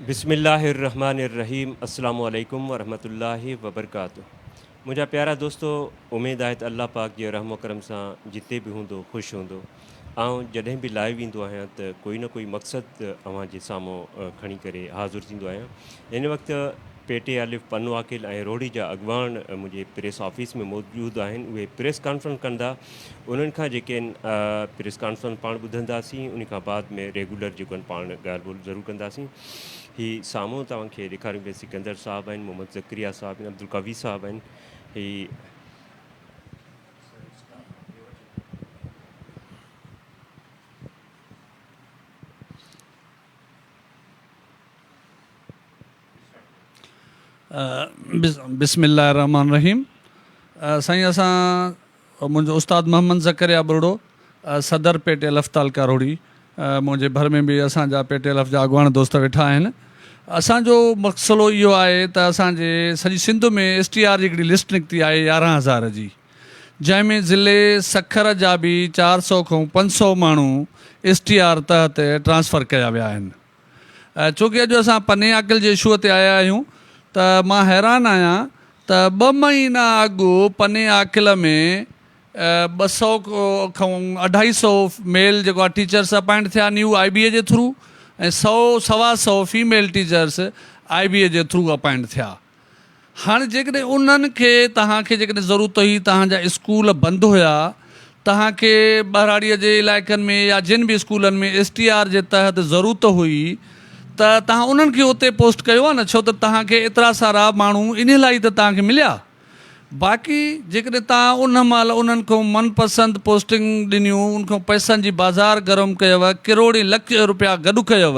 بسم الله الرحمن الرحيم السلام عليڪم ورحمة الله وبرڪاته منهنجا پيارا دوستو اميد آهي ته الله پاڪ جي رحم و ڪرم سان جتي به هوندو خوش هوندو آئون جڏهن به لائيو ايندو آهيان ته ڪوئي نه ڪوئي مقصد اوهان جي سامهون کڻي ڪري حاضر ٿيندو آهيان هن وقت پي ٽي الف پنوعاقل ۽ روهڙي جا اڳواڻ منهنجي پريس آفيس ۾ موجود آهن اهي پريس ڪانفرنس ڪندا انهن کان جيڪي آهن پريس ڪانفرنس پاڻ ٻڌنداسين ان کان بعد ۾ ريگولر جيڪو آهن پاڻ ڳالهه ٻولهه ضرور ڪنداسين هي سامهون توهان کي ڏيکاريون پيا سڪندر صاحب آهن محمد زڪريا صاحب آهن عبدالقوي صاحب آهن هي بسم الله الرحمٰن الرحيم سائين اسان منهنجو استاد محمد زڪريا ٻرڙو صدر پي ٽي الف تعلقه روهڙي منهنجي ڀر ۾ به اسان جا پي ٽي الف جا اڳواڻ دوست ويٺا آهن اسان جو مسئلو اهو آهي ته اسان جي سڄي سنڌ ۾ ايس ٽي آر جي هڪڙي لسٽ نڪتي آهي 11000 جي جنهن ۾ ضلعي سکر جا به 400 کان 500 ماڻهو ايس ٽي آر تحت ٽرانسفر ڪيا ويا آهن ڇوڪه اڄ اسان پني عاقل جي اشوء تي آيا آهيون ته مان حيران آهيان ته ٻه مهينا اڳ پني عاقل ۾ 200 کان اڍائي سئو ميل جيڪو آهي ٽيچرس اپائنٽ ٿيا نيو آء بي اي جي ٿرو ۽ سئو سوا سئو فيميل ٽيچرس آء بي اي جي ٿرو اپائنٽ ٿيا. هاڻي جيڪڏهن انهن کي توهان کي جيڪڏهن ضرورت هئي توهان جا اسڪول بند هيا توهان کي ٻهراڙيء جي علائقن ۾ يا جن به اسڪولن ۾ ايس ٽي آر جي تحت ضرورت هئي ته توهان انهن کي اتي پوسٽ ڪيو ها نه ڇو ته توهان کي ايترا سارا ماڻهو انهي لاء ئي ته توهان کي مليا باقي جيڪڏهن توهان ان مهل انهن کان من پسند پوسٽنگ ڏنيون ان کان پئسن جي بازار گرم ڪيو ڪروڙين لک روپيا گڏ ڪيو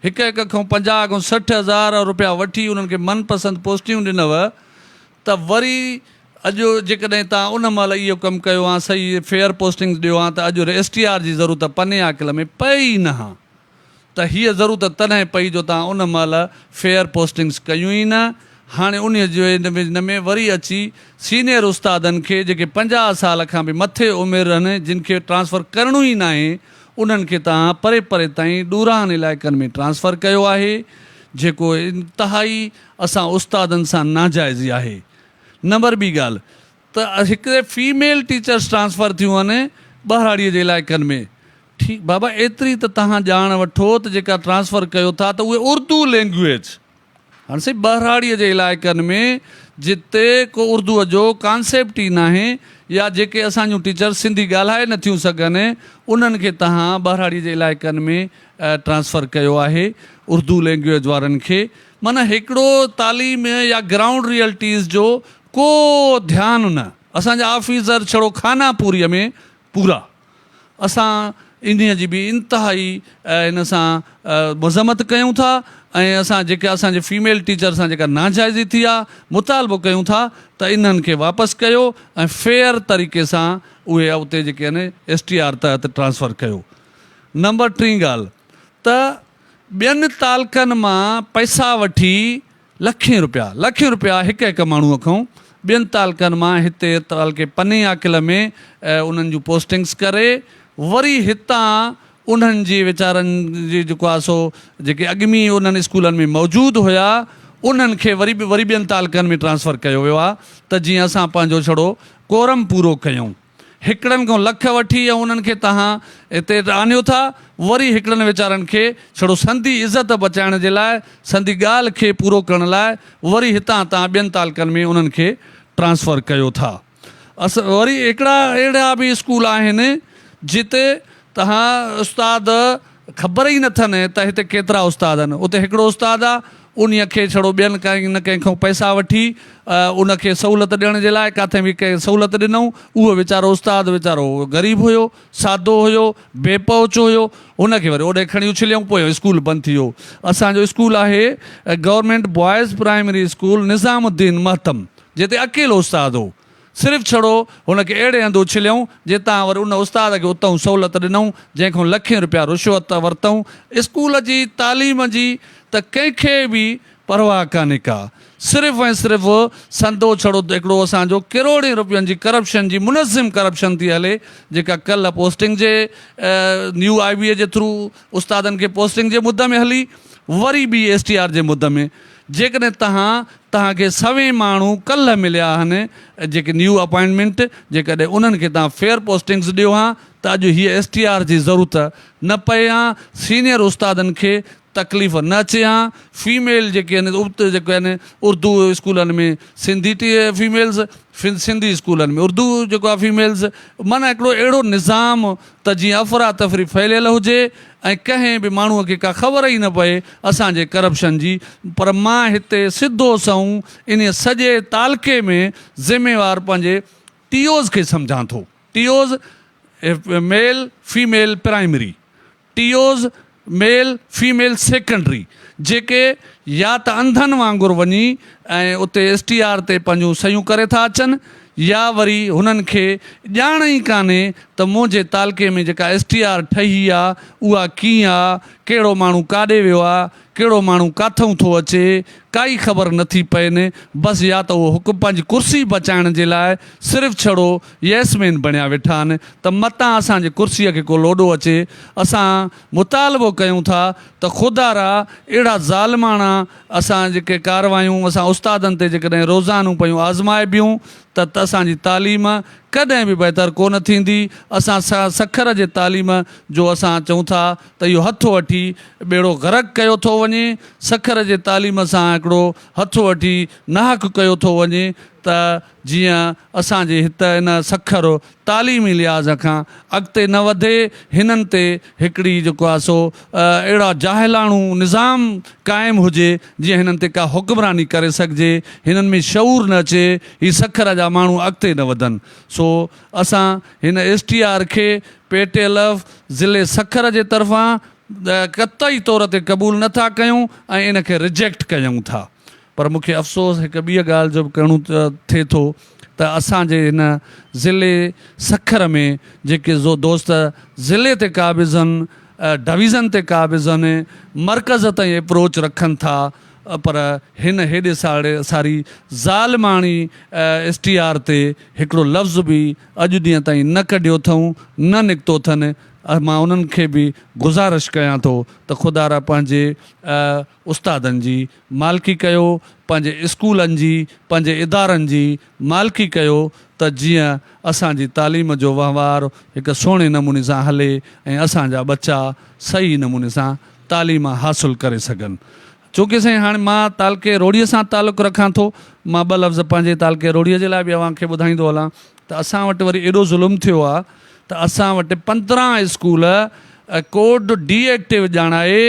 هڪ هڪ کان 50 کان 60 هزار روپيا وٺي انهن کي من پسند پوسٽيون ڏنو ته وري اڄ جيڪڏهن توهان ان مهل اهو ڪم ڪيو هان صحيح فيئر پوسٽنگز ڏيو هان ته اڄ ايس ٽي آر جي ضرورت پني عاقل ۾ پئي ئي نه هان ته هيء ضرورت تڏهن پئي جو توهان ان مهل فيئر پوسٽنگز ڪيون ئي نه. هاڻي انهيء جي ان ۾ وري اچي سينئر استادن کي جيڪي 50 سال کان به مٿي عمر رهن جن کي ٽرانسفر ڪرڻو ئي ناهي انهن کي توهان پري پري تائين ڏوراهن علائقن ۾ ٽرانسفر ڪيو آهي جيڪو انتهائي اسان استادن سان ناجائزي آهي. نمبر ٻي ڳالهه ته هڪ فيميل ٽيچرس ٽرانسفر ٿيون آهن ٻهراڙيء جي علائقن ۾ ٺيڪ بابا ايتري ته توهان ڄاڻ وٺو ته جيڪا ٽرانسفر ڪيو ٿا ته اهي اردو لينگويج هاڻ سائين ٻهراڙيء جي علائقن ۾ جتي ڪو اردوء جو ڪانسيپٽ ئي ناهي يا جيڪي اسان جون ٽيچرس سنڌي ڳالهائي نه ٿيون سگهن انهن کي توهان ٻهراڙيء جي علائقن ۾ ٽرانسفر ڪيو آهي اردو لينگويج وارن کي معنيٰ هڪڙو تعليم يا گرائونڊ ريئلٽيز جو ڪو ڌيان نه اسان جا آفيسر ڇڙو خانه پوريء ۾ پورا اسان انهيء جي به انتهائي هن سان مذمت ڪيون ٿا ۽ اسان جيڪا اسان جي فيميل ٽيچر سان جيڪا ناجائزي ٿي آ مطالبو ڪيون ٿا ته انهن کي واپس ڪيو ۽ فيئر طريقي سان اهي اتي جيڪي آهن ايس ٽي آر تحت ٽرانسفر ڪيو. نمبر ٽين ڳالهه ته ٻين تعلقن مان پئسا وٺي لکين روپيا لکين روپيا هڪ هڪ ماڻهوء کان ٻين تعلقن مان هتي تعلقي پني عاقل ۾ انهن جون پوسٽنگس ڪري وري هتان انهن جي ويچارن جي جيڪو آهي سو جيڪي اڳ ۾ انهن اسڪولن ۾ موجود هيا انهن کي وري وري ٻين تعلقن ۾ ٽرانسفر ڪيو ويو آهي ته جيئن اسان پنهنجو ڇڙو ڪورم پورو ڪيون. هڪڙن کان لک وٺي ۽ انهن کي توهان هتي آڻيو ٿا، وري هڪڙن ويچارن کي ڇڙو سندي عزت بچائڻ جي لاء، سندي ڳالهه کي پورو ڪرڻ لاء وري هتان تان ٻين تعلقن ۾ انهن کي ٽرانسفر ڪيو ٿا. وري هڪڙا اهڙا به اسڪول آهن جتي توهان استاد خبر ئي نه اٿن ته هتي ڪيترا استاد آهن. اتي هڪڙو استاد آ، انهيء کي ڇڙو ٻين ڪنهن نه ڪنهن کان پئسا وٺي ان کي سهولت ڏيڻ جي لاء ڪاٿي به ڪنهن سهولت ڏنائون. اهو ويچارو استاد ويچارو غريب هيو، سادو هيو، بي پهچ هيو، ان کي وري اوڏي کڻي اڇليائون، پوء اسڪول بند ٿي ويو. اسان جو اسڪول آهي government boys primary school Nizamuddin Mahdum, جتي اڪيلو استاد هو. صرف ڇڙو هن کي اهڙي هنڌ اڇليائون، جتان وري ان استاد کي اتئون سهولت ڏنائون، جنهن کان لکين رپيا رشوت ورتائون. اسڪول جي تعليم جي ته ڪنهن کي به پرواهه ڪانهي ڪا. صرف ۽ صرف سندو ڇڙو هڪڙو اسان جو ڪروڙين رپين جي ڪرپشن جي منظم ڪرپشن ٿي هلي، جيڪا ڪلهه پوسٽنگ جي نيو آء بي اي جي ٿرو استادن کي پوسٽنگ جي مد ۾ هلي. وري ٻي ايس ٽي آر جي مد ۾ جيڪڏهن تهان توهان کي سوين ماڻهو ڪلهه مليا آهن جيڪي نيو اپائنٽمينٽ جيڪڏهن انهن کي توهان فيئر پوسٽنگز ڏيو هان ته اڄ هيء ايس ٽي آر جي ضرورت نه پئي هان سينيئر استادن کي تڪليف نه اچي هان فيميل جيڪي آهن ابت جيڪي آهن اردو اسڪولن ۾ سنڌي ٽي فيميلز سنڌي اسڪولن ۾ اردو جيڪو آهي فيميلز معنيٰ هڪڙو اهڙو نظام ته جيئن افراتفري ڦهليل هجي ۽ ڪنهن به ماڻهوء کي ڪا خبر ئي نه پئي اسان جي ڪرپشن جي پر مان هتي سڌو سنئون انهيء سڄي تعلقي ۾ ذميوار پنهنجي ٽي اوز کي سمجهان ٿو T Os male female primary T Os male female secondary جيڪي يا ته انڌن وانگر وڃي ۽ اتي ايس ٽي آر تي پنهنجون صحيحون ڪري ٿا اچن يا وري هنن کي ڄاڻ ئي ڪانهي ته منهنجي تعلقي ۾ جيڪا ايس ٽي آر ٺهي آ اها ڪيئن آ ڪهڙو ماڻهو ڪاڏي ويو آ ڪهڙو ماڻهو ڪاٿئون ٿو اچي، ڪائي خبر نه ٿي پئين، بس يا ته اهو حڪم پنهنجي ڪرسي بچائڻ جي لاء صرف ڇڙو ييس مين بڻيا ويٺا آهن ته متان اسان جي ڪرسيء کي ڪو لوڏو اچي. اسان مطالبو ڪيون ٿا ته خدارا اهڙا ظالماڻا اسان جيڪي ڪارروايون اسان استادن تي جيڪڏهن روزانو پيون آزمائبيون ته اسان جي تعليم ڪڏهن به بهتر ڪونه ٿيندي. اسان سکر جي تعليم جو اسان چئون ٿا ته اهو هٿ وٺي ٻيڙو غرق ڪيو ٿو وڃي، سکر جي تعليم سان هڪڙو هٿ وٺي ناحق ڪيو ٿو وڃي ته جيئن اسان جي هت ان سکر تعليمي لحاظ کان اڳتي نه وڌي، هنن تي هڪڙي جيڪو آهي سو اهڙا جاهلاڻو نظام قائم هجي جيئن هنن تي ڪا حڪمراني ڪري سگهجي، هنن ۾ شعور نه اچي، هي سکر جا ماڻهو اڳتي نه وڌن. سو اسان هن ايس ٽي آر کي پي ٽي ايل ايف ضلعي سکر جي طرفان قطعي طور تي قبول نه ٿا ڪيون ۽ ان کي رجيڪٽ ڪيون ٿا پر مون کي افسوس هڪ ٻيء ڳالهه جو به ڪرڻو ٿئي ٿو ته اسان جي هن ضلعي سکر ۾ جيڪي دوست ضلعي تي قابض هن ڊويزن تي قابض هن مرڪز تائين اپروچ رکن ٿا پر هن هيڏي ساري ظالماڻي ايس ٽي آر تي هڪڙو لفظ به اڄ ڏينهن تائين نه ڪڍيو اٿئون نه نڪتو اٿن مان انهن کي به گذارش ڪيان ٿو ته خدارا پنهنجي استادن جي مالڪي ڪيو پنهنجي اسڪولن جي پنهنجي ادارن جي مالڪي ڪيو ته جيئن اسان جي تعليم جو وهنوار هڪ سهڻي نموني سان هلي ۽ اسان جا ٻچا صحيح نموني سان تعليم حاصل ڪري سگهن. چونڪه سائين هاڻي مان تعلقي روهڙيء سان تعلق رکان ٿو، مان ٻه لفظ پنهنجي تعلقي روهڙيء جي لاء به اوهان کي ٻڌائيندو هلان ته اسان وٽ وري ايڏو ظلم ٿيو آ ته اسان وٽ 15 اسڪول ڪوڊ ڊي ايڪٽو ڄاڻائي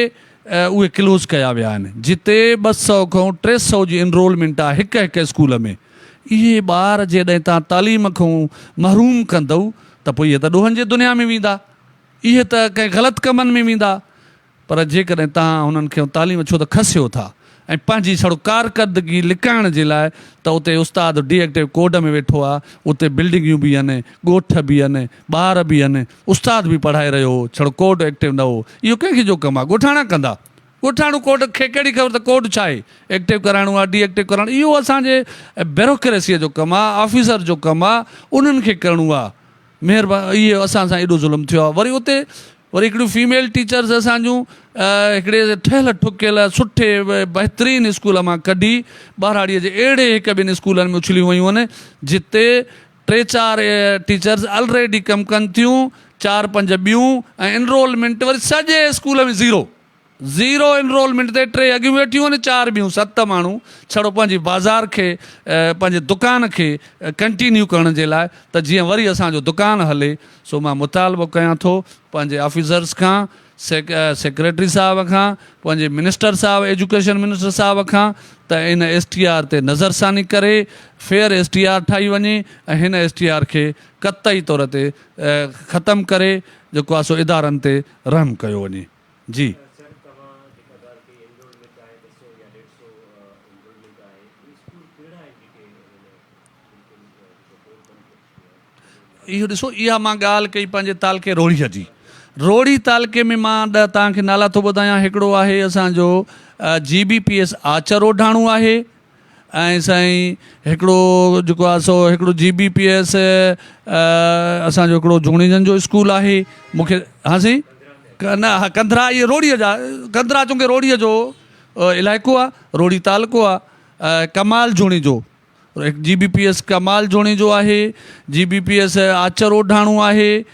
اهي ڪلوز ڪيا ويا آهن جتي 200 کان 300 جي انرولمينٽ آ هڪ هڪ اسڪول ۾ اهي ٻار جيڏهن توهان تعليم کان محروم ڪندؤ ته پوء اهي ته ڏوهن جي دنيا ۾ ويندا اهي ته ڪنهن غلط ڪمن ۾ ويندا پر جيڪڏهن توهان هنن کي تعليم ڇو ته کسيو ٿا ۽ پنهنجي ڇڙو ڪارڪردگي لڪائڻ جي لاء ته اتي استاد ڊي ايڪٽو ڪوڊ ۾ ويٺو آ اتي بلڊنگيون به آهن ڳوٺ به آهن ٻار به آهن استاد به پڙهائي رهيو هو ڇڙو ڪوڊ ايڪٽو نه هو اهو ڪنهن کي جو ڪم آ ڳوٺاڻا ڪندا ڳوٺاڻو ڪوڊ کي ڪهڙي خبر ته ڪوڊ ڇا آهي ايڪٽو ڪرائڻو آ ڊي ايڪٽو ڪرائڻو اهو اسان جي بيروڪريسي جو ڪم آ آفيسر جو ڪم آ انهن کي ڪرڻو آ مهرباني اهي اسان سان ايڏو ظلم ٿيو آ وري اتي وري هڪڙيون فيميل ٽيچرز اسان جون هڪڙي ٺهيل ٺڪيل سٺي بهترين اسڪول مان ڪڍي ٻهراڙيء جي اهڙي هڪ ٻن اسڪولن ۾ اڇليون ويون آهن جتي ٽي چار ٽيچرز الريڊي ڪم ڪن ٿيون چار پنج ٻيون ۽ انرولمينٽ وري سڄي اسڪول ۾ زيرو زيرو انرولمينٽ تي ٽي اڳيون ويٺيون آهن چار ٻيون ست ماڻهو ڇڙو پنهنجي بازار کي پنهنجي دڪان کي ڪنٽينيو ڪرڻ جي لاء ته جيئن وري اسان جو دڪان هلي سو مان مطالبو ڪيان ٿو پنهنجي آفيسرز کان سيڪريٽري صاحب کان پنهنجي منسٽر صاحب ايجوڪيشن منسٽر صاحب کان ته ان ايس ٽي آر تي نظرثاني ڪري فيئر ايس ٽي آر ٺاهي وڃي ۽ هن ايس ٽي آر کي قطعي طور تي ختم ڪري جيڪو آهي سو ادارن تي رحم ڪيو وڃي جي. سر توهان جيڪا ڳالهه ڪئي انرولمينٽ آهي 200 يا 150 انرولمينٽ آهي اهي اسڪول ڪهڙا آهن جيڪي هن بلڪل جيڪو بورڊ بند ڪري ڇڏيو آهي. اهو ڏسو اها مان ڳالهه ڪئي پنهنجي تعلقي روهڙي جي روهڙي تعلقي ۾ مان ڏهه توهان کي نالا ٿو ٻڌايان هڪڙو آهي اسان جو جي بي پي ايس آچر اوڍاڻو آهي ۽ سائين هڪڙو جيڪو آهي سو هڪڙو جي بي پي ايس اسان جو هڪڙو جوڻيجن جو اسڪول آهي مون کي ها سائين. نه ها ڪنڌرا اهي روهڙيء جا ڪنڌرا چونڪه روهڙيء جو علائقو آ روهڙي تعلقو آ Kamal Junejo G B P S Kamal Junejo آهي G B P S Achar Odhano آهي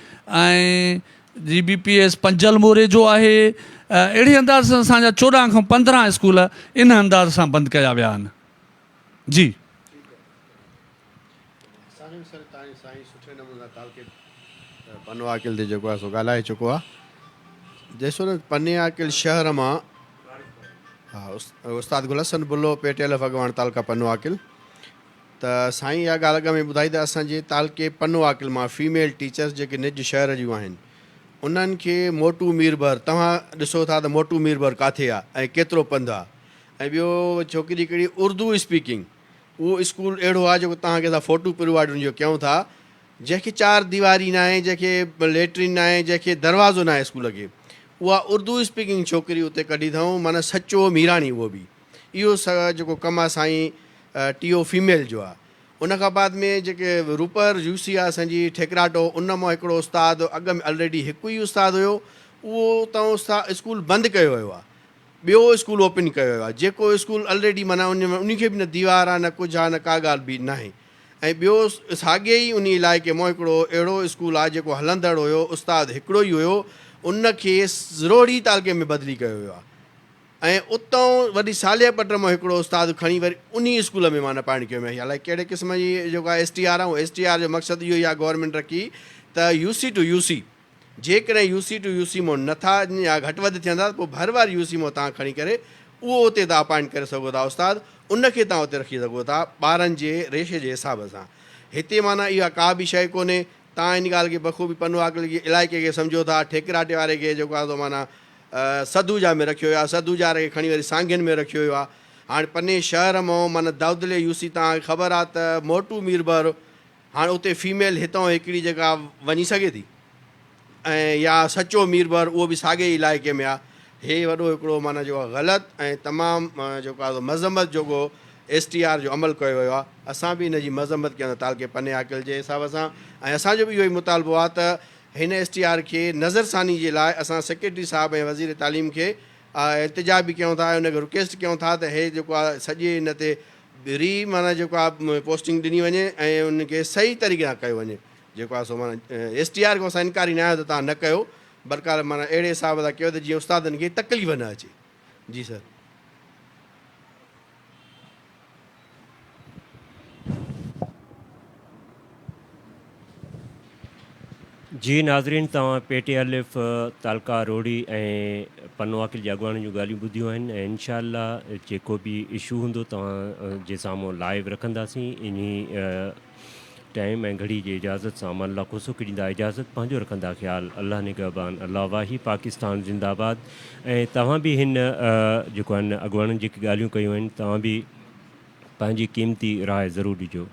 ۽ G B P S Panjal Morejo آهي اهڙي انداز سان اسان جا 14 کان 15 اسڪول ان انداز سان بند ڪيا ويا آهن جي. سالم سر تائين سائين سٺي نموني سان تعلقي پنو عاقل تي جيڪو آهي سو ڳالهائي چڪو آهي جيسون پني عاقل شهر مان ها استاد گل حسن بلو پي ٽي ايل ايف اڳواڻ تعلقه پنو عاقل ته سائين اها ڳالهه اڳ ۾ ٻڌائي ته اسان جي تعلقي پنو عاقل مان فيميل ٽيچرس جيڪي نج شهر جون آهن انهن کي موٽو ميربحر توهان ڏسو ٿا ته موٽو ميربحر ڪاٿي آهي ۽ ڪيترو پنڌ آهي ۽ ٻيو ڇوڪري هڪڙي اردو اسپيڪنگ اهو اسڪول اهڙو آهي جيڪو توهان کي اسان فوٽو پرووائيڊ ان جو ڪيون ٿا جنهن کي چار ديواري ناهي جنهن کي ليٽرين ناهي جنهن کي دروازو ناهي اسڪول کي اها اردو اسپيڪنگ ڇوڪري اتي ڪڍي اٿئون معنيٰ سچو ميراڻي اهو به اهو جيڪو ڪم آهي سائين ٽي او فيميل جو آهي ان کان بعد ۾ جيڪي روپر يو سي آهي اسان جي ٺيڪراٽو ان مان هڪڙو استاد اڳ ۾ الريڊي هڪ ئي استاد هيو اهو اتان استاد اسڪول بند ڪيو ويو آهي ٻيو اسڪول اوپن ڪيو ويو آهي جيڪو اسڪول الريڊي معنيٰ ان ۾ ان کي به نه ديوار آهي نه ڪجهه آهي نه ڪا ڳالهه به ناهي ۽ ٻيو ساڳي ئي ان علائقي مان هڪڙو اهڙو اسڪول آهي جيڪو هلندڙ هيو استاد هڪڙو ئي هيو ان کي روهڙي تعلقي ۾ بدلي ڪيو ويو آهي ۽ اتان وري صالح پٽ مان هڪڙو استاد کڻي وري انهي اسڪول ۾ معنيٰ پائڻ ڪيو ويو آهي الائي ڪهڙي قسم جي جيڪو آهي ايس ٽي آر آهي ايس ٽي آر جو مقصد اهو ئي آهي گورنمينٽ رکي ته يو سي ٽو يو سي جيڪڏهن يو سي ٽو يو سي مون نه ٿا يا گهٽ وڌ ٿين ٿا ته پوء ڀر واري يو سي مون تان کڻي ڪري اهو اتي تان اپائنٽ ڪري سگهو ٿا استاد ان کي تان اتي رکي سگهو ٿا ٻارن جي ريشي جي حساب سان هتي معنيٰ اها ڪا به شيء ڪونهي تان ان ڳالهه کي بخوبي پنو عاقل جي علائقي کي سمجهو ٿا ٺيڪراٽي واري کي جيڪو آهي سو معنيٰ سڌوجا ۾ رکيو ويو آهي سڌوجا واري کي کڻي وري سانگين ۾ رکيو ويو آهي هاڻي پني شهر مون معنيٰ دودلي يو سي تان کي خبر آهي ته موٽو ميربحر هاڻ اتي فيميل هتان هڪڙي جيڪا وڃي سگهي ٿي ۽ يا سچو ميربحر اهو به ساڳئي ئي علائقي ۾ آ. هي وڏو هڪڙو معنيٰ جيڪو آ غلط ۽ تمام جيڪو آ سو مذمت جوڳو ايس ٽي آر جو عمل ڪيو ويو آ. اسان به ان جي مذمت ڪيون ٿا تعلقي پني عاقل جي حساب سان ۽ اسان جو به اهو ئي مطالبو آ ته هن ايس ٽي آر کي نظرثاني جي لاء اسان سيڪريٽري صاحب ۽ وزير تعليم کي التجا به ڪيون ٿا ۽ ان کي رڪيسٽ ڪيون ٿا ته هي جيڪو آ سڄي ان تي ري معنيٰ جيڪو آ پوسٽنگ ڏني وڃي ۽ ان کي صحيح طريقي سان ڪيو وڃي جيڪو آ سو معنيٰ ايس ٽي آر کان اسان انڪاري نه آهيون ته توهان نه ڪيو برڪار معنيٰ اهڙي حساب سان ڪيو ته جيئن استادن کي تڪليف نه اچي جي سر. جي ناظرين توهان پي ٽي الف تعلقه روهڙي ۽ پنوعاقل جي اڳواڻن جون ڳالهيون ٻڌيون آهن ۽ انشاء الله جيڪو به اشو هوندو توهان جي سامهون لائيو رکنداسين انهي ٽائيم ۽ گهڙي جي اجازت سان امان الله کوسو کي ڏيندا اجازت پنهنجو رکندا خيال الله نگهبان الله واهي پاڪستان زنده آباد ۽ توهان به هن جيڪو آهن اڳواڻن جيڪي ڳالهيون ڪيون آهن توهان به پنهنجي قيمتي راء ضرور ڏجو.